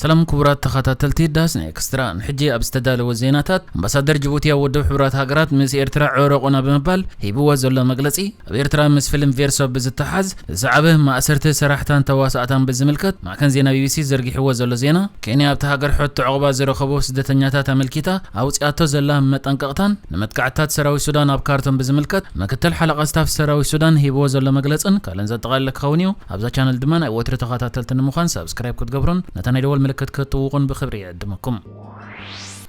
ሰላም ክቡራት ተኸታተልቲ ዳስ ናይ ኤክስትራ፣ ንሕጂ ኣብ ዝተዳለወ ዜናታት፣ ኣምባሳደር ጅቡቲ ኣብ ውድብ ሕቡራት ሃገራት ምስ ኤርትራ ዕረቑና ብምባል ሂብዎ ዘሎ መግለጺ፣ ኣብ ኤርትራ ምስ ፊልም ቬርሶ ብዝተሓዝ ዝሰዓበ ማእሰርቲ ሰራሕታን ተዋሳእታን ብዝምልከት ማዕከን ዜና ቢቢሲ ዘርጊሕዎ ዘሎ ዜና፣ ኬንያ ኣብቲ ሃገር ሕቶ ዕቑባ ዝረኸቡ ስደተኛታት ኣመልኪታ ኣውጺኣቶ ዘላ መጠንቀቕታን ንመጥቃዕትታት ሰራዊት ሱዳን ኣብ ካርቱም ብዝምልከት ምክትል ሓለቓ ስታፍ ሰራዊት ሱዳን ሂብዎ ዘሎ መግለጽን ካልእን ዘጠቓለለ ክኸውን እዩ። ኣብዛ ቻነል ድማ ናይ ወትሪ ተኸታተልቲ ንምዃን ሳብስክራይብ ክትገብሩን ነታ ናይ ደወል ምልክት ክትጥውቑን ብኽብሪ ይዕድመኩም።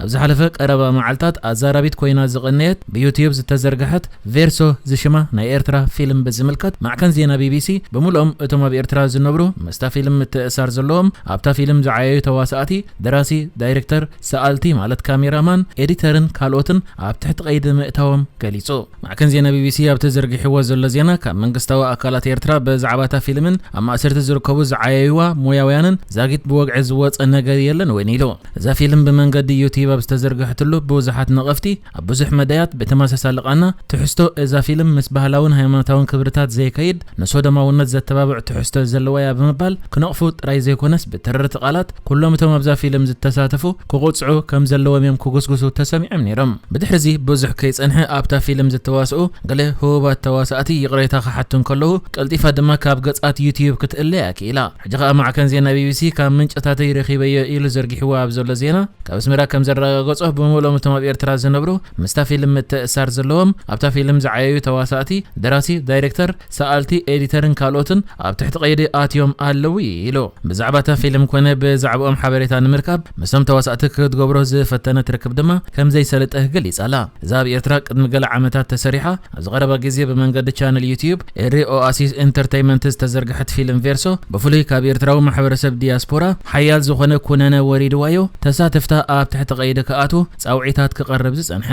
ኣብ ዝሓለፈ ቀረባ መዓልታት ኣዛራቢት ኮይና ዝቐነየት ብዩትዩብ ዝተዘርግሐት ቬርሶ ዝሽማ ናይ ኤርትራ ፊልም ብዝምልከት ማዕከን ዜና ቢቢሲ ብምልኦም እቶም ኣብ ኤርትራ ዝነብሩ ምስታ ፊልም ምትእሳር ዘለዎም ኣብታ ፊልም ዝዓየዩ ተዋሳእቲ፣ ደራሲ፣ ዳይሬክተር፣ ሰኣልቲ ማለት ካሜራማን፣ ኤዲተርን ካልኦትን ኣብ ትሕቲ ቀይዲ ምእታዎም ገሊጹ። ማዕከን ዜና ቢቢሲ ኣብቲ ዘርጊሕዎ ዘሎ ዜና ካብ መንግስታዊ ኣካላት ኤርትራ ብዛዕባ እታ ፊልምን ኣብ ማእሰርቲ ዝርከቡ ዝዓየዩዋ ሞያውያንን ዛጊት ብወግዒ ዝወጸ ነገር የለን እውን ኢሉ። እዛ ፊልም ብመንገዲ ዩትዩብ ኣብ ዝተዘርግሐትሉ ብዙሓት ነቐፍቲ ኣብ ብዙሕ መዳያት ብተመሳሳሊ ቃና ትሕዝቶ እዛ ፊልም ምስ ባህላውን ሃይማኖታውን ክብርታት ዘይከይድ ንሶዶማውነት ዘተባብዕ ትሕዝቶ ዘለዋ እያ ብምባል ክነቕፉ ጥራይ ዘይኮነስ ብተረርቲ ቃላት ኩሎም እቶም ኣብዛ ፊልም ዝተሳተፉ ክቑጽዑ ከም ዘለዎም እዮም ክጉስጉሱ ተሰሚዖም ነይሮም። ብድሕሪዚ ብዙሕ ከይጸንሐ ኣብታ ፊልም ዝተዋስኡ ገለ ህቡባት ተዋሳእቲ ይቕሬታ ክሓቱ እንከለዉ ቀልጢፋ ድማ ካብ ገጻት ዩትዩብ ክትእለ እያ ክኢላ። ሕጂ ኸኣ ማዕከን ዜና ቢቢሲ ካብ ምንጭታተይ ረኺበዮ ኢሉ ዘርጊሕዎ ኣብ ዘሎ ዜና ካብ ኣስመራ ከም ዘረጋገጾ ብምልኦም እቶም ኣብ ኤርትራ ዝነብሩ ምስታ ፊልም ምትእሳር ዘለዎም ኣብታ ፊልም ዝዓየዩ ተዋሳእቲ፣ ደራሲ፣ ዳይሬክተር፣ ሰኣልቲ፣ ኤዲተርን ካልኦትን ኣብ ትሕቲ ቀይዲ ኣትዮም ኣለዉ ኢሉ። ብዛዕባ እታ ፊልም ኮነ ብዛዕባኦም ሓበሬታ ንምርካብ ምስቶም ተዋሳእቲ ክትገብሮ ዝፈተነት ርክብ ድማ ከም ዘይሰለጠ ገሊጻ ኣላ። እዛ ኣብ ኤርትራ ቅድሚ ገለ ዓመታት ተሰሪሓ ኣብዚ ቀረባ ግዜ ብመንገዲ ቻነል ዩትዩብ ኤሪ ኦኣሲስ ኢንተርተይመንት ዝተዘርግሐት ፊልም ቬርሶ ብፍሉይ ካብ ኤርትራዊ ማሕበረሰብ ዲያስፖራ ሓያል ዝኾነ ኩነነ ወሪድዋዮ ተሳተፍታ ኣብ ትሕቲ ቀይዲ ክኣትዉ ጻውዒታት ክቐርብ ዝጸንሐ።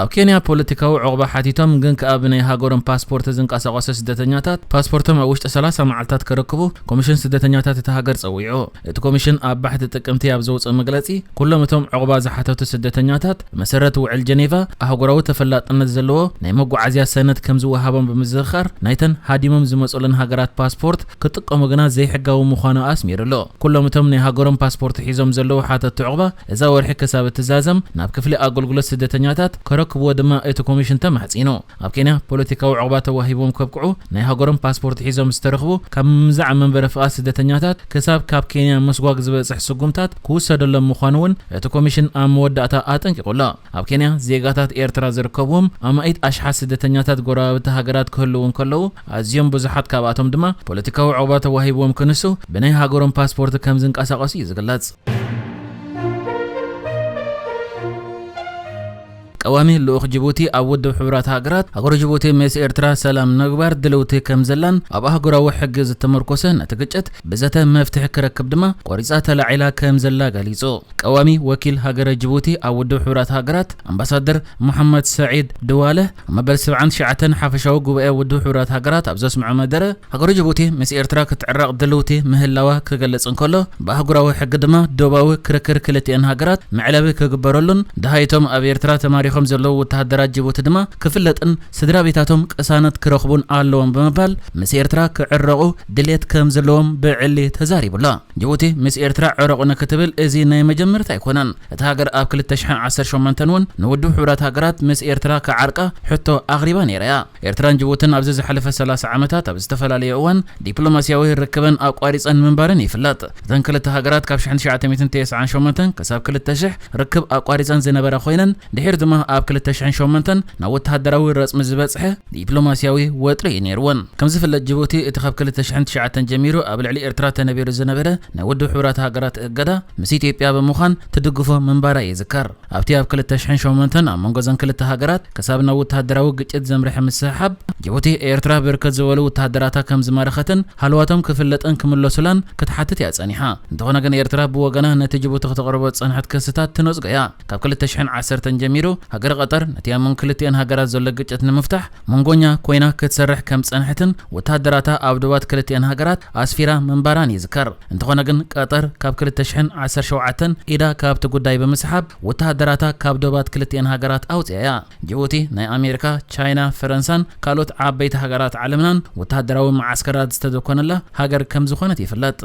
ኣብ ኬንያ ፖለቲካዊ ዕቑባ ሓቲቶም ግን ከኣ ብናይ ሃገሮም ፓስፖርት ዝንቀሳቐሱ ስደተኛታት ፓስፖርቶም ኣብ ውሽጢ ሰላሳ መዓልታት ክረክቡ ኮሚሽን ስደተኛታት እቲ ሃገር ጸዊዑ። እቲ ኮሚሽን ኣብ ባሕቲ ጥቅምቲ ኣብ ዘውፅኦ መግለፂ ኩሎም እቶም ዕቑባ ዝሓተቱ ስደተኛታት ብመሰረት ውዕል ጀኔቫ ኣህጉራዊ ተፈላጥነት ዘለዎ ናይ መጓዓዝያ ሰነድ ከም ዝወሃቦም ብምዝኽኻር ናይተን ሃዲሞም ዝመፁለን ሃገራት ፓስፖርት ክጥቀሙ ግና ዘይሕጋዊ ምዃኑ ኣስሚሩ ኣሎ። ኩሎም እቶም ናይ ሃገሮም ፓስፖርት ሒዞም ዘለዉ ሓተቲ ዕቑባ እዛ ወርሒ ክሳብ እትዛዘም ናብ ክፍሊ ኣገልግሎት ስደተኛታት ከረክብዎ ድማ እቲ ኮሚሽን ተማሕጺኑ። ኣብ ኬንያ ፖለቲካዊ ዕቑባ ተዋሂቦም ከብቅዑ ናይ ሃገሮም ፓስፖርት ሒዞም ዝተረኽቡ ካብ ምምዛዕ መንበሪ ፍቓድ ስደተኛታት ክሳብ ካብ ኬንያ ምስጓግ ዝበጽሕ ስጉምታት ክውሰደሎም ምዃኑ እውን እቲ ኮሚሽን ኣብ መወዳእታ ኣጠንቂቑ ኣሎ። ኣብ ኬንያ ዜጋታት ኤርትራ ዝርከብዎም ኣማኢት ኣሽሓት ስደተኛታት ጎረባብቲ ሃገራት ክህልዉ እንከለዉ ኣዝዮም ብዙሓት ካብኣቶም ድማ ፖለቲካዊ ዕቑባ ተዋሂብዎም ክንሱ ብናይ ሃገሮም ፓስፖርት ከም ዝንቀሳቐሱ እዩ ዝግለጽ። ቀዋሚ ልኡኽ ጅቡቲ ኣብ ውድብ ሕቡራት ሃገራት፣ ሃገረ ጅቡቲ ምስ ኤርትራ ሰላም ንምግባር ድልውቲ ከም ዘላን ኣብ ኣህጉራዊ ሕጊ ዝተመርኮሰ ነቲ ግጭት ብዘተ መፍትሒ ክረክብ ድማ ቆሪጻ ተላዒላ ከም ዘላ ገሊጹ። ቀዋሚ ወኪል ሃገረ ጅቡቲ ኣብ ውድብ ሕቡራት ሃገራት ኣምባሳደር መሓመድ ሰዒድ ድዋለ ኣብ መበል ሰብዓን ትሽዓተን ሓፈሻዊ ጉባኤ ውድብ ሕቡራት ሃገራት ኣብ ዘስምዖ መደረ፣ ሃገረ ጅቡቲ ምስ ኤርትራ ክትዕረቕ ድልውቲ ምህላዋ ክገልጽ እንከሎ፣ ብኣህጉራዊ ሕጊ ድማ ዶባዊ ክርክር ክልቲኤን ሃገራት መዕለቢ ክግበረሉን፣ ደሃይቶም ኣብ ኤርትራ ተማሪኾም ዘለዉ ወተሃደራት ጅቡቲ ድማ ክፍለጥን ስድራ ቤታቶም ቅሳነት ክረኽቡን ኣለዎም ብምባል፣ ምስ ኤርትራ ክዕረቑ ድሌት ከም ዘለዎም ብዕሊ ተዛሪቡ ኣሎ። ጅቡቲ ምስ ኤርትራ ዕረቑኒ ክትብል እዚ ናይ መጀመርታ ኣይኮነን። እታ ሃገር ኣብ ክልተ ሽሕን ዓሰርተ ሸሞንተን እውን ንውድብ ሕቡራት ሃገራት ምስ ኤርትራ ክዓርቃ ሕቶ ኣቕሪባ ነይራ እያ። ኤርትራን ጅቡትን ኣብዚ ዝሓለፈ ሰላሳ ዓመታት ኣብ ዝተፈላለየ እዋን ዲፕሎማስያዊ ርክበን ኣቋሪጸን ምንባረን ይፍለጥ። እተን ክልተ ሃገራት ካብ ሽሕን ትሽዓተ ሚእትን ተስዓን ሸሞንተን ክሳብ ክልተ ሽሕ ርክብ ኣቋሪጸን ዝነበራ ኮይነን፣ ድሒሩ ድማ ኣብ ክልተ ሽሕን ሸሞንተን ናብ ወተሃደራዊ ረጽሚ ዝበጽሐ ዲፕሎማስያዊ ወጥሪ እዩ ነይርወን። ከም ዝፍለጥ ጅቡቲ እቲ ካብ ክልተ ሽሕን ትሽዓተን ጀሚሩ ኣብ ልዕሊ ኤርትራ ተነቢሩ ዝነበረ ናይ ውድብ ሕቡራት ሃገራት እገዳ ምስ ኢትዮጵያ ብምዃን ትድግፎ ምንባራ ይዝከር። ኣብቲ ኣብ ክልተ ሽሕን ሸሞንተን ኣብ መንጎ እዘን ክልተ ሃገራት ክሳብ ናብ ወተሃደራዊ ግጭት ዘምርሐ ምስሕሓብ፣ ጅቡቲ ኤርትራ ብርክት ዝበሉ ወተሃደራታ ከም ዝማረኸትን ሃለዋቶም ክፍለጥን ክምለሱላን ክትሓትት እያ ጸኒሓ። እንተኾነ ግን ኤርትራ ብወገና ነቲ ጅቡቲ ክተቕርቦ ዝጸንሐት ክስታት ትነጽጎ እያ። ካብ ክልተ ሽሕን ዓሰርተን ጀሚሩ ሃገረ ቀጠር ነቲ ኣብ መንጎ ክልቲኤን ሃገራት ዘሎ ግጭት ንምፍታሕ መንጎኛ ኮይና ክትሰርሕ ከም ዝጸንሐትን ወተሃደራታ ኣብ ዶባት ክልቲኤን ሃገራት ኣስፊራ ምንባራን ይዝከር። እንተኾነ ግን ቀጠር ካብ ክልተ ሽሕን ዓሰርተ ሸውዓተን ኢዳ ካብቲ ጉዳይ ብምስሓብ ወተሃደራታ ካብ ዶባት ክልቲኤን ሃገራት ኣውጽኣ'ያ። ጅቡቲ ናይ ኣሜሪካ፣ ቻይና፣ ፈረንሳን ካልኦት ዓበይቲ ሃገራት ዓለምናን ወተሃደራዊ መዓስከራት ዝተደኮነላ ሃገር ከም ዝኾነት ይፍለጥ።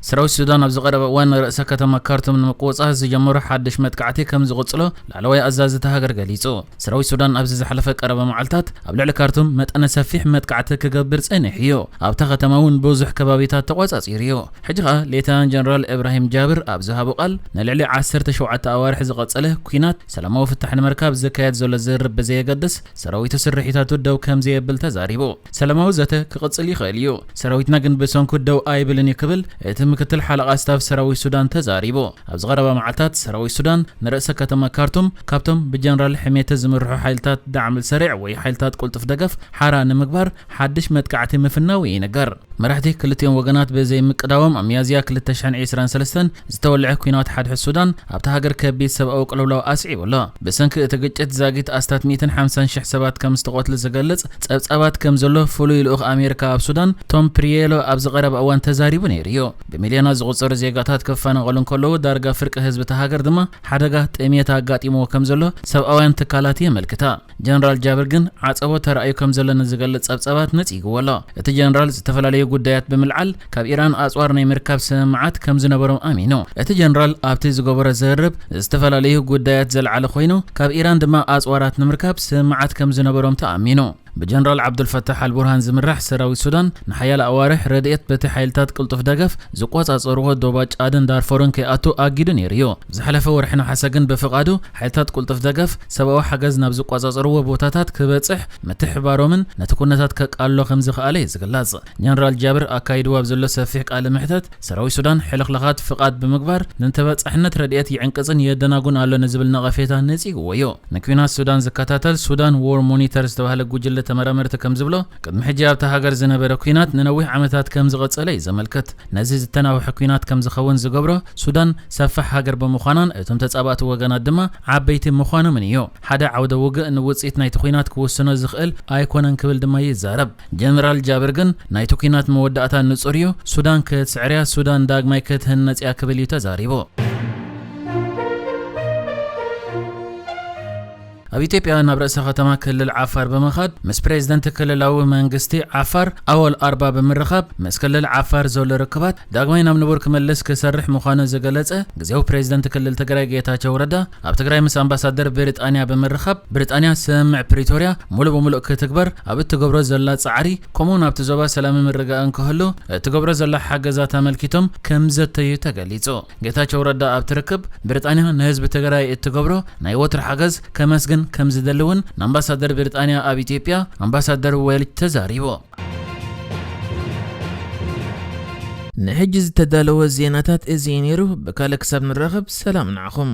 ሰራዊት ሱዳን ኣብዚ ቀረባ እዋን ንርእሰ ከተማ ካርቱም ንምቁጽጻር ዝጀመሮ ሓድሽ መጥቃዕቲ ከም ዝቕጽሎ ላዕለዋይ ኣዛዚ እታ ሃገር ገሊጹ። ሰራዊት ሱዳን ኣብዚ ዝሓለፈ ቀረባ መዓልታት ኣብ ልዕሊ ካርቱም መጠነ ሰፊሕ መጥቃዕቲ ክገብር ጸኒሑ እዩ። ኣብታ ከተማ እውን ብዙሕ ከባቢታት ተቖጻጺሩ እዩ። ሕጂ ኸኣ ሌተናንት ጀነራል እብራሂም ጃብር ኣብ ዝሃቦ ቃል፣ ንልዕሊ ዓሰርተ ሸውዓተ ኣዋርሕ ዝቐጸለ ኲናት ሰላማዊ ፍታሕ ንምርካብ ዝካየድ ዘሎ ዝርርብ ብዘየገድስ፣ ሰራዊቱ ስርሒታቱ ደው ከም ዘየብል ተዛሪቡ። ሰላማዊ ዘተ ክቕጽል ይኽእል እዩ፣ ሰራዊትና ግን ብሰንኩ ደው ኣይብልን እዩ ክብል እቲ ምክትል ሓለቓ ስታፍ ሰራዊት ሱዳን ተዛሪቡ። ኣብዚ ቀረባ መዓልታት ሰራዊት ሱዳን ንርእሰ ከተማ ካርቱም ካብቶም ብጀነራል ሕሜተ ዝምርሑ ሓይልታት ዳዕም ሰሪዕ ወይ ሓይልታት ቅልጡፍ ደገፍ ሓራ ንምግባር ሓድሽ መጥቃዕቲ ምፍናው ይንገር። መራሕቲ ክልቲኦም ወገናት ብዘይምቅዳዎም ኣብ ሚያዝያ ክልተ ሽሕን ዕስራን ሰለስተን ዝተወልዐ ኲናት ሓድሕድ ሱዳን ኣብታ ሃገር ከቢድ ሰብኣዊ ቅልውላው ኣስዒቡ ኣሎ። ብሰንኪ እቲ ግጭት ዛጊት ኣስታት ሚእትን ሓምሳን ሽሕ ሰባት ከም ዝተቐትሉ ዝገልጽ ጸብጻባት ከም ዘሎ ፍሉይ ልኡኽ ኣሜሪካ ኣብ ሱዳን ቶም ፕሪየሎ ኣብዚ ቀረባ እዋን ተዛሪቡ ነይሩ እዩ። ብሚልዮናት ዝቑጸሩ ዜጋታት ክፈናቐሉ እንከለዉ ዳርጋ ፍርቂ ህዝቢ እታ ሃገር ድማ ሓደጋ ጥሜት ኣጋጢምዎ ከም ዘሎ ሰብኣውያን ትካላት የመልክታ። ጀነራል ጃብር ግን ዓጸቦ ተራእዩ ከም ዘሎ ንዝገልጽ ጸብጻባት ነጺግዎ ኣሎ። እቲ ጀነራል ዝተፈላለዩ ጉዳያት ብምልዓል ካብ ኢራን ኣጽዋር ናይ ምርካብ ስምምዓት ከም ዝነበሮም ኣሚኑ። እቲ ጀነራል ኣብቲ ዝገበሮ ዝርርብ ዝተፈላለዩ ጉዳያት ዘልዓለ ኮይኑ ካብ ኢራን ድማ ኣጽዋራት ንምርካብ ስምምዓት ከም ዝነበሮም ተኣሚኑ። ብጀነራል ዓብዱልፈታሕ ኣልቡርሃን ዝምራሕ ሰራዊት ሱዳን ንሓያለ ኣዋርሕ ረድኤት በቲ ሓይልታት ቅልጡፍ ደገፍ ዝቆጻጸርዎ ዶባት ጫድን ዳርፎርን ከይኣቱ ኣጊዱ ነይሩ እዩ። ዝሓለፈ ወርሒ ነሓሰ ግን ብፍቓዱ ሓይልታት ቅልጡፍ ደገፍ ሰብኣዊ ሓገዝ ናብ ዝቆጻጸርዎ ቦታታት ክበጽሕ ምትሕባሮምን ነቲ ኩነታት ከቃልሎ ከም ዝኸኣለ እዩ ዝግለጽ። ጀነራል ጃብር ኣካይድዎ ኣብ ዘሎ ሰፊሕ ቃለ መሕተት ሰራዊት ሱዳን ሕልኽላኻት ፍቓድ ብምግባር ንተበጻሕነት ረድኤት ይዕንቅጽን የደናጉን ኣሎ ንዝብል ነቐፌታ ነጺግዎ እዩ። ንኲናት ሱዳን ዝከታተል ሱዳን ዎር ሞኒተር ዝተባህለ ጉጅለ ተመራመርቲ ከም ዝብሎ፣ ቅድሚ ሕጂ ኣብታ ሃገር ዝነበረ ኲናት ንነዊሕ ዓመታት ከም ዝቐጸለ እዩ ዘመልክት። ነዚ ዝተናውሐ ኲናት ከም ዝኸውን ዝገብሮ፣ ሱዳን ሰፋሕ ሃገር ብምዃናን እቶም ተጻባእቲ ወገናት ድማ ዓበይቲ ምዃኖምን እዩ። ሓደ ዓውደ ውግእ ንውጽኢት ናይቲ ኲናት ክውስኖ ዝኽእል ኣይኮነን ክብል ድማ ይዛረብ። ጀነራል ጃብር ግን ናይቲ ኲናት መወዳእታ ንጹር እዩ፣ ሱዳን ክትስዕር እያ፣ ሱዳን ዳግማይ ክትህነጽ እያ ክብል እዩ ተዛሪቡ። ኣብ ኢትዮጵያ ናብ ርእሰ ከተማ ክልል ዓፋር ብምኻድ ምስ ፕሬዝደንት ክልላዊ መንግስቲ ዓፋር ኣወል ኣርባ ብምርኻብ ምስ ክልል ዓፋር ዘሎ ርክባት ዳግማይ ናብ ንቡር ክመልስ ክሰርሕ ምዃኑ ዝገለጸ ግዜያዊ ፕሬዝደንት ክልል ትግራይ ጌታቸው ረዳ ኣብ ትግራይ ምስ ኣምባሳደር ብሪጣንያ ብምርኻብ ብሪጣንያ ስምምዕ ፕሪቶርያ ሙሉእ ብሙሉእ ክትግበር ኣብ እትገብሮ ዘላ ጻዕሪ ከምኡውን ኣብቲ ዞባ ሰላምን ምርግጋእን ክህሉ እትገብሮ ዘላ ሓገዛት ኣመልኪቶም ከም ዘተዩ ተገሊጹ። ጌታቸው ረዳ ኣብቲ ርክብ ብሪጣንያ ንህዝቢ ትግራይ እትገብሮ ናይ ወትሩ ሓገዝ ከመስግን ከም ዝደሊ እውን ንኣምባሳደር ብሪጣንያ ኣብ ኢትዮጵያ ኣምባሳደር ዌልች ተዛሪቡ። ንሕጂ ዝተዳለወ ዜናታት እዚ እዩ ነይሩ። ብካልእ ክሳብ ንራኸብ ሰላም ንዓኹም።